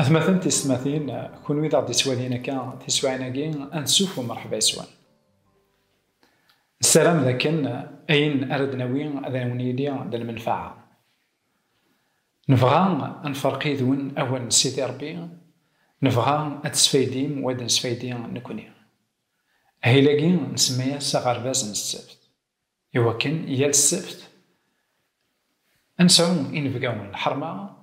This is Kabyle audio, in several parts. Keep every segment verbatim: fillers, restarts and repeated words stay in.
Atmaten tisetmatin, kunwi d aɣ-d-ittwalin akka tiswiɛin-agi, ansuf u mṛeḥba yes-wen. Nessaram d akken ayen ara d-nawi ad awen-yili d lmenfaɛa. Nebɣa ad nferq yid-wen awal n Sidi Ṛebbi, nebɣa ad tesfaydim u ad nesfaydi nekni. Ahil-agi nsemma-yas aɣerbaz n ssebt, iwakken yal ssebt ad nesɛu inebgawen n lḥerma,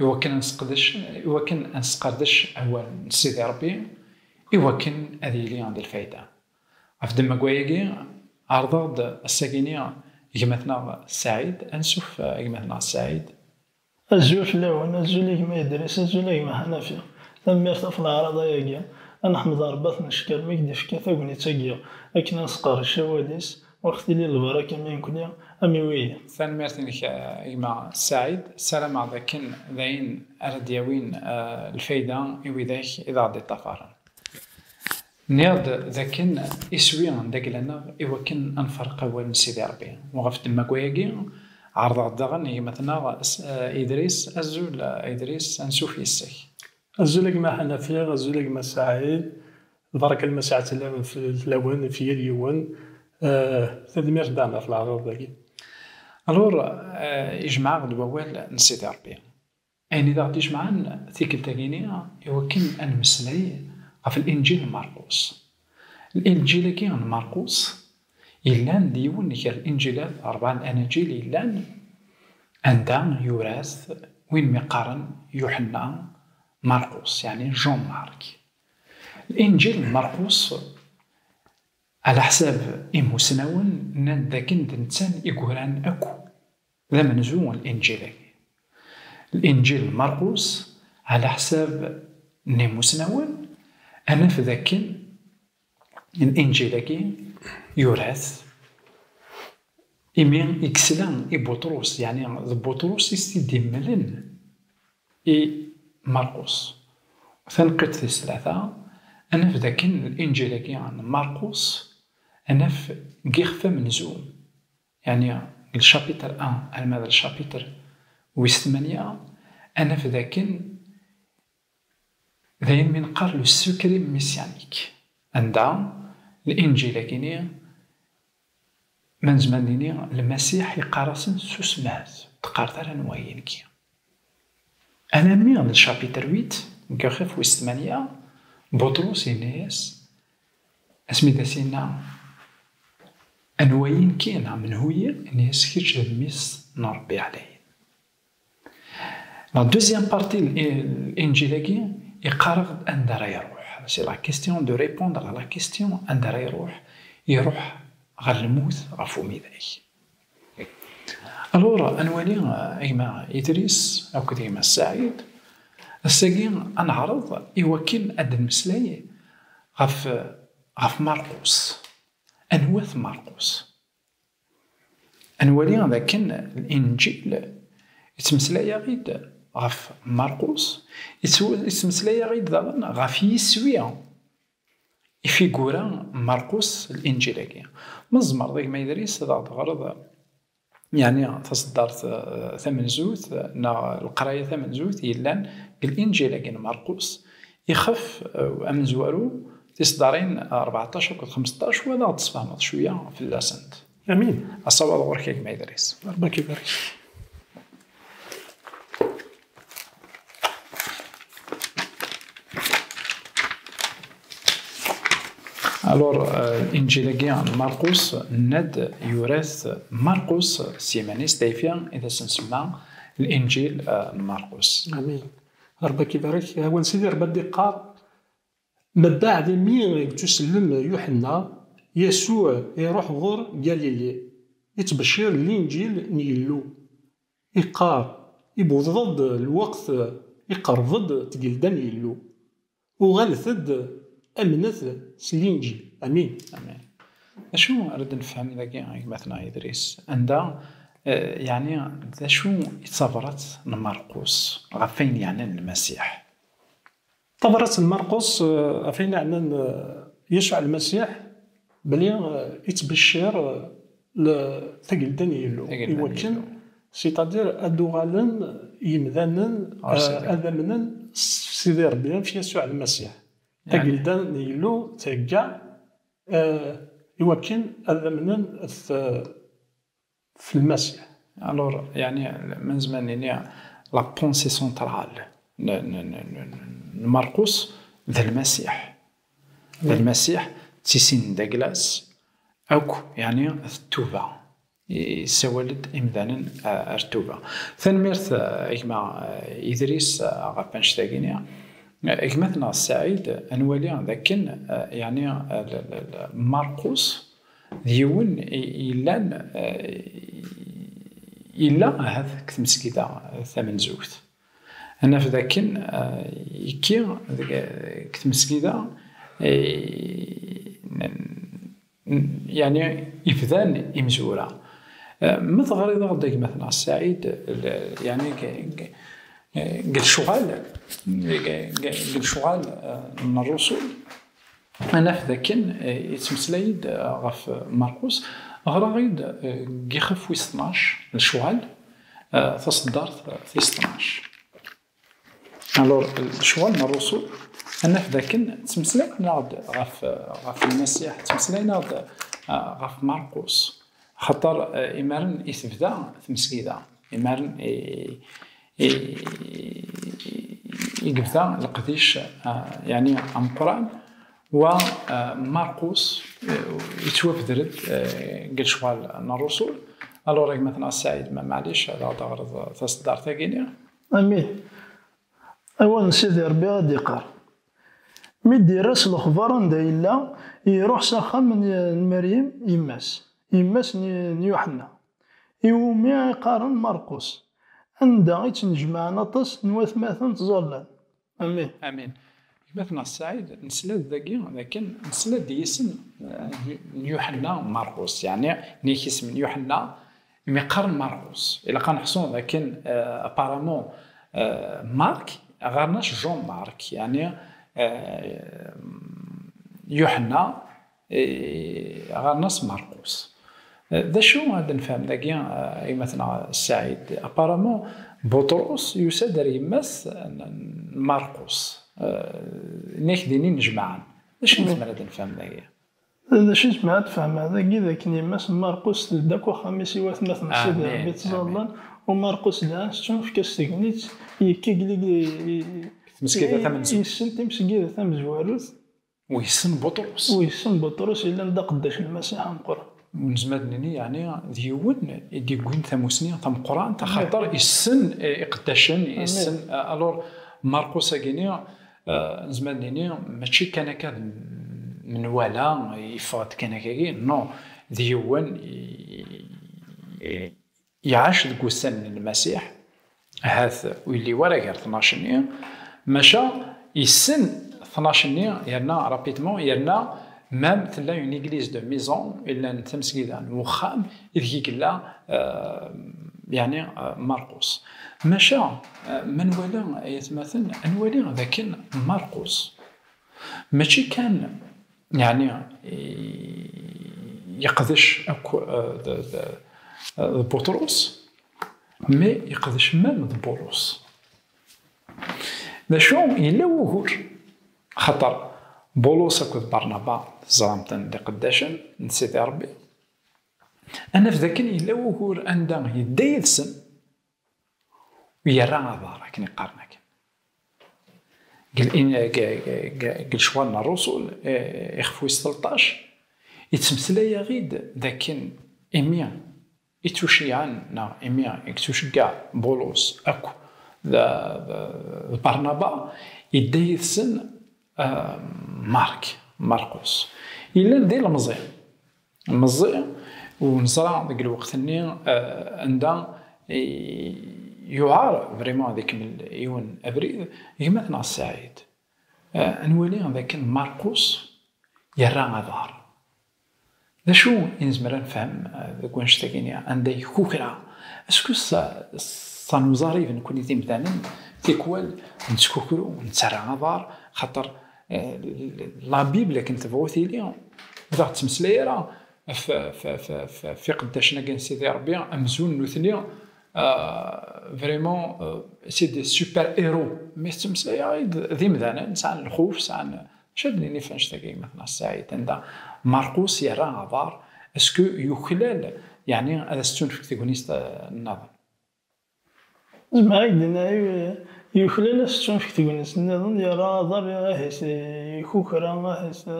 iwakken ad nesqedec, iwakken ad nesqerdec awal n Sidi Ṛebbi, iwakken ad yili d lfayda. Ɣef ddemma n wayagi, ɛerḍeɣ-d ass-agi-ni gma-tneɣ Saɛid, ansuf, eh, gma-tneɣ Saɛid. Azul fell-awen, azul a gma Idris, azul a gma Ḥanafi. Tanemmirt ɣef leɛraḍa-agi. Ad neḥmed Ṛebbi ad t-neckeṛ mi i k-d-ifka tagnit-agi, akken ad nesqerdec awal-is, u ad ɣ-tili lbaraka mi nekni, am i wiyi. Tanemmirt-inek, eh, a gma Saɛid. Ssarameɣ d akken d ayen ara d-yawin, eh, lfayda i widak i d aɣ-d-iṭṭafaren. Nniɣ-d d akken iswi n dagla-nneɣ iwakken ad nferq awal n Sidi Ṛebbi. U ɣef ddemma n wayagi, ɛerḍeɣ-d daɣen i gma-tneɣ, eh, Idris. Azul, eh, Idris, ansuf yes-k. Azul a gma Ḥanafi, azul a gma Saɛid. Baraka Lmasiḥ fell-awen, f yal yiwen. Eh, tanemmirt daɣen ɣef leɛraḍ-agi. Alors, eh, ijmeɛ-aɣ-d wawal n Sidi Ṛebbi. Ayen i d aɣ-d-ijemɛen tikkelt-agi-ni, iwakken ad nemmeslay ɣef Linǧil n Marqus. Linǧil-agi n Marqus yellan d yiwen gar Linǧilat, rebɛa n Anajil yellan, anda yura-t win mi qqaren Yuḥenna Marqus, yeɛni Jean Marc. Linǧil n Marqus, ɛla ḥsab imusnawen, nnan-d dakken d netta i yuran akk d amenzu n Linǧil-agi. Linǧil n Marqus, ɛla ḥsab n imusnawen, ad naf dakken Linǧil-agi yura-t imi i yesla i Buṭrus, yeɛni d Buṭrus i s-t-id-immlen i Marqus. Taneqqiṭ tis tlata, ad naf dakken Linǧil-agi n Marqus, ad naf deg ixef amenzu, yeɛni le chapitre un alma d le chapitre wis tmanya, ad naf dakken d ayen mi neqqar le secret messianique, anda Linǧil-agi-ni, ma nezmer ad nini, Lmasiḥ iqqar-asen susmet, ur d-qqaret ara anwa-yi nekki. Alammi d le chapitre huit, deg ixef wis tmanya, Buṭrus yenna-yas, asmi d as-yenna, anwa-yi nekki neɣ menhu-yi, yenna-yas, kečč d mmi-s n Ṛebbi ɛlayen. La deuxième partie n Linǧil-agi, iqqar-aɣ-d anda ara iruḥ. C'est la question de répondre à la question anda ara iruḥ. Iruḥ ɣer lmut ɣef umidag. Alors, ad nwali, eh, a gma Idris akked gma Saɛid. Ass-agi ad neɛreḍ i wakken ad d-nmeslay ɣef, ɣef Marqus. Anwa-t Marqus? Ad nwali dakken Linǧil yettmeslay-aɣ-id ɣef Marqus, yettw-, yettmeslay-aɣ-id daɣen ɣef yiswi i figura Marqus Linǧil-agi. Ma tzemreḍ, a gma Idris, ad aɣ-d-teɣreḍ, yeɛni, taṣeddart, eh, tamenzut, eh, neɣ leqraya tamenzut yellan deg Linǧil-agi n Marqus, ixef, eh, amezwaru, tiṣeddarin rbeɛṭac akked xmesṭac, u ad aɣ-d-tesfehmeḍ cwiya fell-asent. Amin. Asawaḍ ɣur-k, a gma Idris. Rebbi ibarek. Alors, euh, Linǧil-agi n Marqus, nenna-d yura-t Marqus s yiman-is, d ayfi i d as-nsemma Linǧil, euh, n Marqus. Amin. Rebbi ibarek. Awal n Sidi Rebbi ad d-iqqar, mbeɛd imi yettusellem Yuḥenna, Yasuɛ iruḥ ɣer Galili, ittbeccir Linǧil n Yillu. Iqqar, iwweḍ-d lweqt, iqerreb-d tgelda n Yillu. Uɣalet-d, amnet s Linǧil. Amin. Amin. D acu ara d-nefhem dagi, a gma-tneɣ Idris? Anda, eh, yeɛni, d acu i d tabrat n Marqus ɣef wayen yeɛnan Lmasiḥ? Tabrat n Marqus, eh, ɣef wayen yeɛnan, eh, Yasuɛ Lmasiḥ, belli, eh, ittbeccir, eh, le-, tagelda n Yillu. Tagelda n Yillu. Iwakken, c'est-à-dire, ad d-uɣalen yimdanen, eh, ad amnen s, s Sidi Ṛebbi, ɣef Yasuɛ Lmasiḥ. Agelda n Yillu thegga, eh, i wakken ad amnen f-, f Lmasiḥ. Alors, yeɛni, ma nezmer nini, la pensée centrale n, n, n, n, n Marqus d Lmasiḥ. D Lmasiḥ, d tissin n daglas, akk, yeɛni, d ttuba. Yessawal-d imdanen, eh, ar ttuba. Tanemmirt, eh, a gma, eh, Idris, eh, ɣef wannect-agi-nni. Eh, gma-tneɣ Saɛid, ad nwali dakken, eh, yeɛni, eh, l-, l-, l-, Marqus d yiwen i, yellan, eh, yella ahat deg tmesgida, eh, tamenzut. Ad naf dakken, eh, yekki deg, deg tmesgida, eh, n-, n-, yeɛni, ibdan imezwura. Eh, ma teɣriḍ-aɣ-d, a gma-tneɣ Saɛid, l-, yeɛni, g-, g-, g lecɣal, g-, g-, g lecɣal, eh, n Ṛṛusul, ad naf dakken, eh, yettmeslay-d, eh, ɣef Marqus. Ɣriɣ-d, eh, deg ixef wis tnac n lecɣal, eh, taṣeddart, eh, tis tnac. Alors, lecɣal n Ṛṛusul, ad naf dakken ttmeslayen-aɣ-d ɣef, ɣef Lmasiḥ, ttmeslayen-aɣ-d, ah, ɣef Marqus, xaṭer, eh, imaren i tebda tmesgida, imaren i, i, i yebda leqdic, ah, yeɛni ameqqran, wa, ah, Marqus, eh, yettwabder-d, eh, deg lecɣal n Ṛṛusul. Alors, a gma-tneɣ Saɛid, ma maɛlic, ad aɣ-d-teɣreḍ taṣeddart-agi-nni. Amin. Awal n Sidi Ṛebbi ad d-iqqar: Mi d-irra s lexbar anda yella, iruḥ s axxam n, n Meryem, yemma-s, yemma-s n, n Yuḥenna, iwumi i qqaren Marqus, anda i ttnejmaɛen aṭas n watmaten ttẓallan. Amin. Amin. Gma-tneɣ Saɛid, nesla-d dagi, dakken nesla-d yisem, eh, n Yuḥenna Marqus, yeɛni, nnig isem n Yuḥenna, mi qqaren Marqus. Ilaq ad neḥṣu dakken, eh, apparemment, eh, Mark, ɣarn-as Jean Mark, yeɛni, eh, Yuḥenna, eh, ɣarn-as Marqus. Eh, d acu ad nefhem dagi, eh, a gma-tneɣ Saɛid? Apparemment, Buṭrus yusa-d ar yemma-s n, n Marqus. Eh, nnig din i nejmaɛen. D acu i nezmer ad nefhem dagi? D acu i nezmer ad nefhem dagi, d akken yemma-s n Marqus teldi akk axxam-is i watmaten n Sidi Ṛebbi ttẓallan, u Marqus daɣen tettunefk-as tegnit, yekka deg, i, i, tmesgida i, tamenzut. Yessen timesgida tamezwarut. U yessen Buṭrus. U yessen Buṭrus yellan d aqeddac n Lmasiḥ ameqqran. U nezmer ad nini, yeɛni, d yiwen i d-yewwin tamusni tameqqrant, axaṭer yessen, eh, iqeddacen, yessen, eh, alors, Marqus-agi-nni, eh, nezmer ad nini, mačči kan akka d menwala, yeffeɣ-d kan akkagi, non, d yiwen i, i, iɛac deg wussan n Lmasiḥ, ahat ur yelli wara gar tnac-nni, maca yessen tnac-nni, yerna rapidement, yerna même tella une église de maison, illan tamesgida n wexxam, ideg i yella, eh, yeɛni, eh, Marqus. Maca, eh, ma nwala, ay atmaten, ad nwali dakken Marqus mačči kan, yeɛni, i-, yeqdec akk, eh, d, d, d Buṭrus, mais yeqdec même d Bulus. D acu, yella wugur, xaṭer Bulus akked Barnaba teẓram-ten d iqeddacen n Sidi Ṛebbi. Ad naf dakken yella wugur anda yedda yid-sen, u yerra aḍar, akken i qqaren akken. Deg l-, in-, deg, deg, deg, deg lecɣal n Ṛṛusul, eh, ixef wis tleṭṭac, yettmeslay-aɣ-id dakken imi i ttuceyɛen, neɣ imi i yettuceggeɛ Bulus akk d, d, d Barnaba, yedda yid-sen, eh, Mark, Marqus. Yellan d ilemẓi. Meẓẓi, u neẓra deg lweqt-nni, eh, anda i-, yuɛer vraiment ad ikemmel yiwen abrid, gma-tneɣ Saɛid. Eh, ad nwali dakken Marqus yerra aḍar. D acu i nezmer ad nefhem, eh, deg wannect-agi-nni, anda ikukra? Est-ce que ça, ça nous arrive, nekkni d imdanen, tikwal nettkukru, nettarra aḍar, xaṭer, eh, la Bible akken tebɣu tili, ur aɣ-d-tettmeslay ara f, f, f, f, f iqeddacen-agi n Sidi Ṛebbi, amzun nutni, Euh, vraiment, euh, c'est des super héros. Mais tettmeslay-aɣ-d d imdanen, sɛan lxuf, sɛan, acu ad d-nini ɣef annect-agi, gma-tneɣ Saɛid, anda Marqus yerra aḍar, est-ce que yuklal, yeɛni, ad as-tettunefk tegnit, euh, nniḍen? Zemreɣ ad d-iniɣ, eh, yuklal ad as-tettunefk tegnit nniḍen, yerra aḍar, ahat, eh, ikukra, ahat, eh,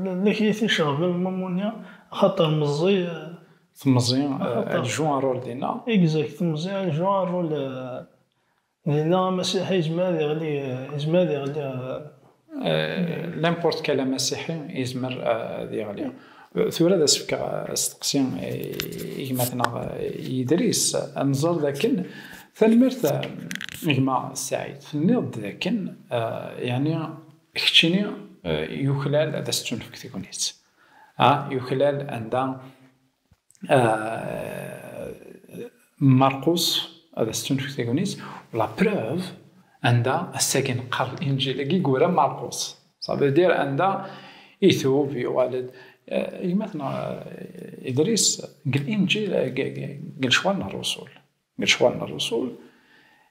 la, la k-iceɣben Mamuni, axaṭer meẓẓi, eh, Temẓi, euh, elle joue un rôle dinna. Exact, temẓi, elle joue un rôle, eh, dinna amasiḥi yezmer ad iɣli, eh, yezmer ad iɣli, eh, Euh, n'importe quel amasiḥi yezmer, euh, ad yeɣli. Euh, tura ad as-fkeɣ, euh, asteqsi i, i gma-tneɣ, euh, Idris, ad nẓer dakken, tanemmirt, euh, gma Saɛid, tenniḍ-d dakken, euh, yeɛni keččini, euh, yuklal ad as-tettunefk tegnit. Ah, yuklal anda, euh, Marqus ad as-tettunefk tegnit, la preuve, anda ass-agi neqqar Linǧil-agi yura Marqus. Ça veut dire anda itub, yuɣal-d. Euh, gma-tneɣ, euh, Idris, deg Linǧil, euh, deg, deg, deg lecɣal n Rrusul. Deg lecɣal n Rrusul,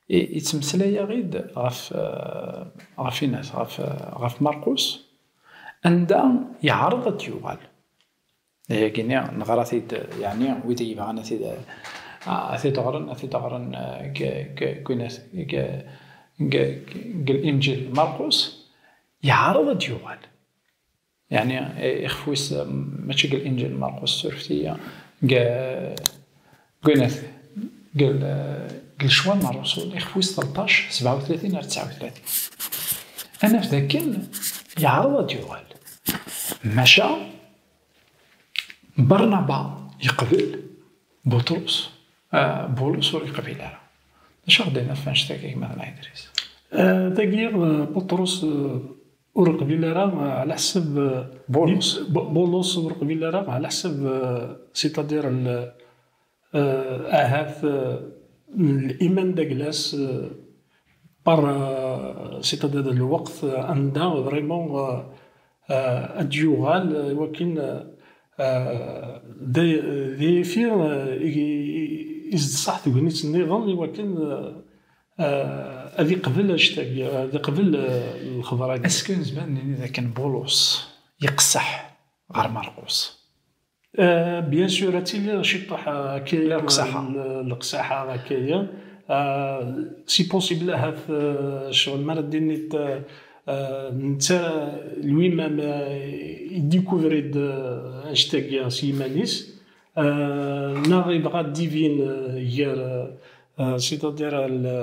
i, yettmeslay-aɣ-id ɣef, euh, ɣef inat, ɣef, euh, ɣef Marqus, anda yeɛreḍ ad d-yuɣal. Ayagi-nni neɣra-t-id, yeɛni wid i yebɣan ad t-id, ad t-id-ɣren, ad t-id-ɣren, eh, g, g, g, g, g, g Linǧil Marqus, yeɛreḍ ad d-yuɣal. Yeɛni, eh, ixef wis, eh, mačči g Linǧil Marqus, surfet-iyi, g, g, g, g lecɣal n Rrusul, ixef wis tleṭṭac, sebɛa u tlatin ar tesɛa u tlatin. Ad naf dakken yeɛreḍ ad d-yuɣal. Maca, Barnaba yeqbel, Buṭrus, ah, Bulus ur yeqbil ara. D acu i ɣ-d-yenna ɣef wannect-agi gma-tneɣ Idris? Ah, tagi, ah, Buṭrus, ah, ur yeqbil ara, ah, ɛla ḥsab, ah, Bulus. Bu-, Bulus ur yeqbil ara ɛla ḥsab, ah, c'est-à-dire l-, ah, ahat, ah, liman d aglas, ah, par, ah, c'est-à-dire lweqt, ah, anda vraiment, ah, ah, ad d-yuɣal, ah, i wakken, ah, ah, d ay-, d ayagi, ah, i, i, i s-d-tṣaḥ tegnit nniḍen i wakken, ah, ah, ad iqbel annect-agi, ad iqbel, ah, lxeber-agi. Est-ce que nezmer ad nini dakken Bulus yeqseḥ ɣer Marqus? Euh, bien sûr, ad tili ciṭuḥ, euh, akkaya, leqsaḥa. L-, leqsaḥa akkaya. Euh, c'est possible, ahat, euh, ccɣel mi ara d-tiniḍ, euh, euh, netta lui-même, euh, yedécouvre-d, euh, annect-agi s yiman-is, euh, neɣ yebɣa ad d-ibin, euh, gar, euh, euh, c'est-à-dire, euh, le,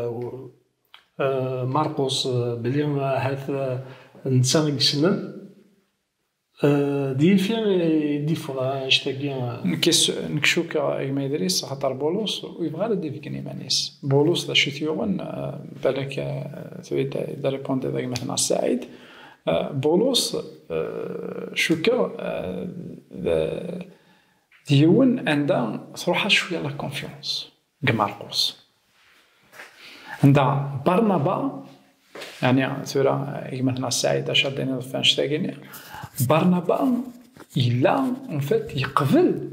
euh, Marqus, euh, belli, euh, ahat, euh, netta i yessnen. Euh, d yifi i d-iffeɣ annect-agi. Nekk s-, nekk cukkeɣ a gma Idris, axaṭer Bulus ur yebɣi ara ad d-ibeggen iman-is. Bulus d acu i t-yuɣen, euh, balak, euh, tebɣiḍ ad d-répondre a gma-tneɣ Saɛid. Euh, Bulus, euh, cukkeɣ, euh, d, d yiwen anda truḥ-as cwiya la confiance deg Marqus. Anda Barnaba, yeɛni tura gma-tneɣ Saɛid acu ad d-tiniḍ ɣef wannect-agi-nni, Barnaba yella, en fait, yeqbel,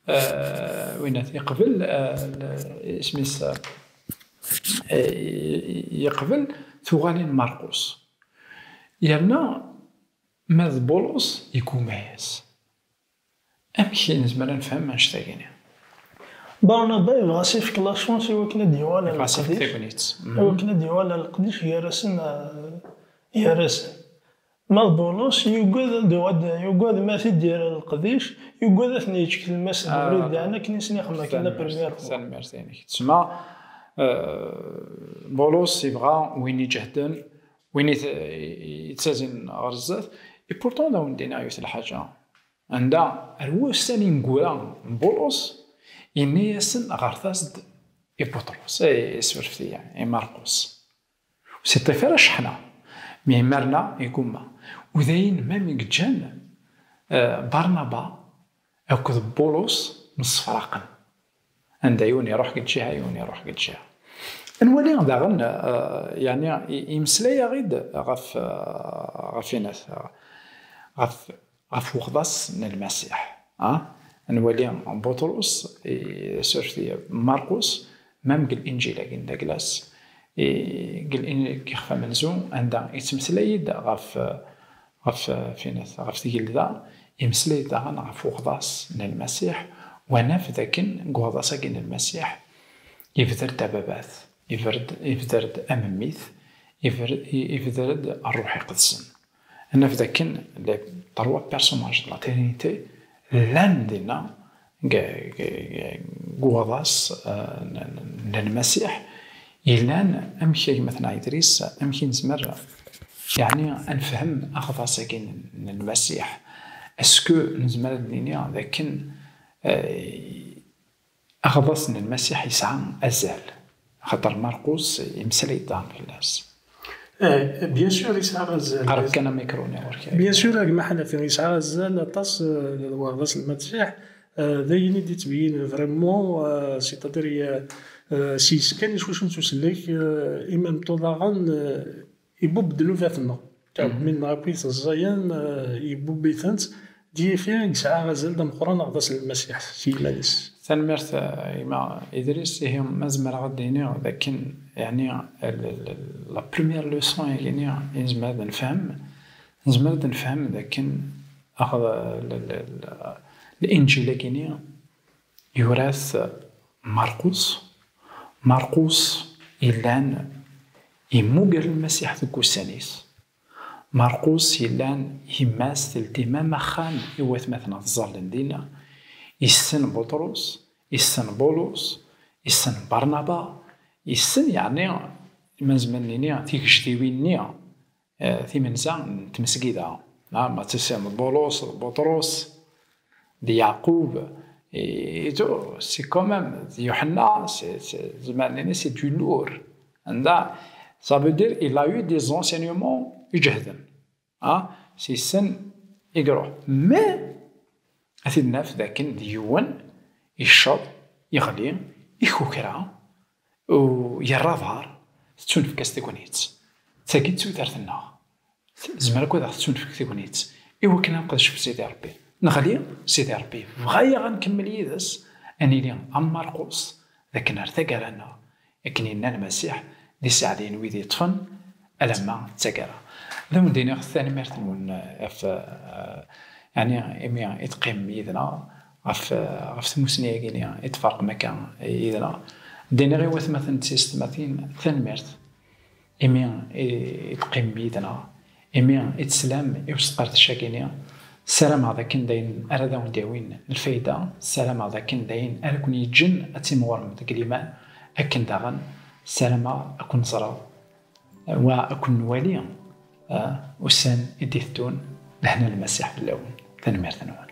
euh, winat, yeqbel, euh, l-, isem-is, euh, yeqbel tuɣalin n Marqus. Yerna ma d Bulus, yegguma-yas. Amek i nezmer ad nefhem annect-agi-nni? Barnaba yebɣa ad s-yefk la chance i wakken ad d-yuɣal ɣer leqdic. Yebɣa ad s-yefk tagnit. Mhm. I wakken ad d-yuɣal ɣer leqdic gar-asen, eh, gar-asen. Ma d Bulus, yugad ad d-, yugad ma t-id-yerr ɣer leqdic, yugad ad ten-yeǧǧ deg tlemmast n ubrid, yeɛni akken i sen-ixdem akken la première fois. Tanemmirt-inek. Tsemma, eh, Bulus yebɣa win iǧehden, win i t-, i, i yettazin ɣer zdat. Et pourtant, ad awen-d-iniɣ yiwet lḥaǧa. Anda ar wussan ineggura n Bulus, yenna-yasen ɣret-as-d i Buṭrus, i, surfet-iyi, i Marqus. Ur s-iṭṭif ara cceḥna, mi imerna igumma. U d ayen même i yeǧǧan, eh, Barnaba akked Bulus msefraqen. Anda yiwen iruḥ deg lǧiha, yiwen iruḥ deg lǧiha. Ad nwali daɣen, eh, yeɛni, i-, imeslay-aɣ-id ɣef, eh, ɣef inat, ɣef, ɣef uɣḍas n Lmasiḥ. Ah? Ad nwali Buṭrus, i-, surfet-iyi, Marqus, Même deg Linǧil-agi n daglas, i, deg Lin-, deg Yixef amenzu, anda yettmeslay-d ɣef, ɣef, finat, ɣef tgelda, yemeslay-d daɣen ɣef uɣḍas n Lmasiḥ, wa naf dakken deg uɣḍas-agi n Lmasiḥ, yebder-d ababat, yebder-d, yebder-d amemmit, yebder-, yebder-d Ṛṛuḥ Iqedsen. Ad naf dakken les trois personnages de la Trinité llan dinna deg, deg, deg uɣḍas, eh, n, n, n Lmasiḥ. Yellan amek, a gma-tneɣ Idris, amek i nezmer, yeɛni, ad nefhem aɣḍas-agi n, n Lmasiḥ? Est-ce que nezmer ad nini dakken, eh, aɣḍas n Lmasiḥ yesɛa azal? Axaṭer Marqus yemmeslay-d daɣen fell-as. Eh, bien sûr, yesɛa azal. Qerreb kan amikru-nni ɣur-k. Bien sûr, a gma Ḥanafi, yesɛa azal aṭas, eh, uɣḍas n Lmasiḥ. Eh, d ayen i d-yettbeyyin vraiment, eh, c'est-à-dire, eh, eh, s yes kan i swacu nettusellek, eh, i même temps daɣen, eh, ibubb ddnubat-nneɣ. Ttawmin-nneɣ akkit ẓẓayen, eh, ibubb-itent, d yifi i yesɛa azal d ameqqran aɣḍas n Lmasiḥ s yiman-is. Tanemmirt, eh, a gma Idris. Ihi ma zemreɣ ad d-iniɣ dakken, yeɛni, l-, l-, la première leçon-agi-ni i nezmer ad nefhem, nezmer ad nefhem dakken aɣ-, l-, l-, l-, Linǧil-agi-ni yura-t Marqus. Marqus yellan yemmuger Lmasiḥ deg ussan-is. Marqus yellan yemma-s teldi même axxam i watmaten-a ẓẓallen dinna. Yessen Buṭrus, yessen Bulus, yessen Barnaba, yessen, yeɛni, ma nezmer ad nini, tigejdiwin-nni, eh, timenza n tmesgida. Ah, ma tessineḍ Bulus, d Buṭrus, d Yeɛqub, et tout, c'est quand même, d Yuḥenna, c'est, c'est, zemreɣ ad nini, c'est du lourd. Anda, ça veut dire, il a eu des enseignements iǧehden. Ah, s yessen i iruḥ. Mais, ad t-id-naf dakken d yiwen yecceḍ, yeɣli, ikukra, u yerra aḍar, tettunefk-as tegnit. D tagi d tudert-nneɣ. Tezmer akk ad aɣ-tettunefk tegnit i wakken ad nqedcef Sidi Ṛebbi. Neɣli, Sidi Ṛebbi yebɣa-yaɣ ad nkemmel yid-s, ad nili am Marqus, d akken ar taggara-nneɣ, akken yenna Lmasiḥ, d iseɛdiyen wid yeṭṭfen alamma d taggara. Ad awen-d-iniɣ tanemmirt-nwen ɣef, eh, yeɛni, imi i teqqimem yid-neɣ, ɣef, ɣef tmussni-agi-ni i tferqem akka yid-neɣ. Ad d-iniɣ i watmaten d tiyessetmatin tanemmirt imi i, i teqqimem yid-neɣ, imi i teslam i usqerdec-agi-ni. Ssarameɣ d akken d ayen ara d awen-d-yawin lfayda, ssarameɣ d akken d ayen ara ken-yeǧǧen ad timɣurem deg liman, akken daɣen ssarameɣ ad ken-ẓreɣ, wa ad ken-nwali, eh, ussan i d-iteddun. Lehna Lmasiḥ fell-awen. Tanemmirt-nwen.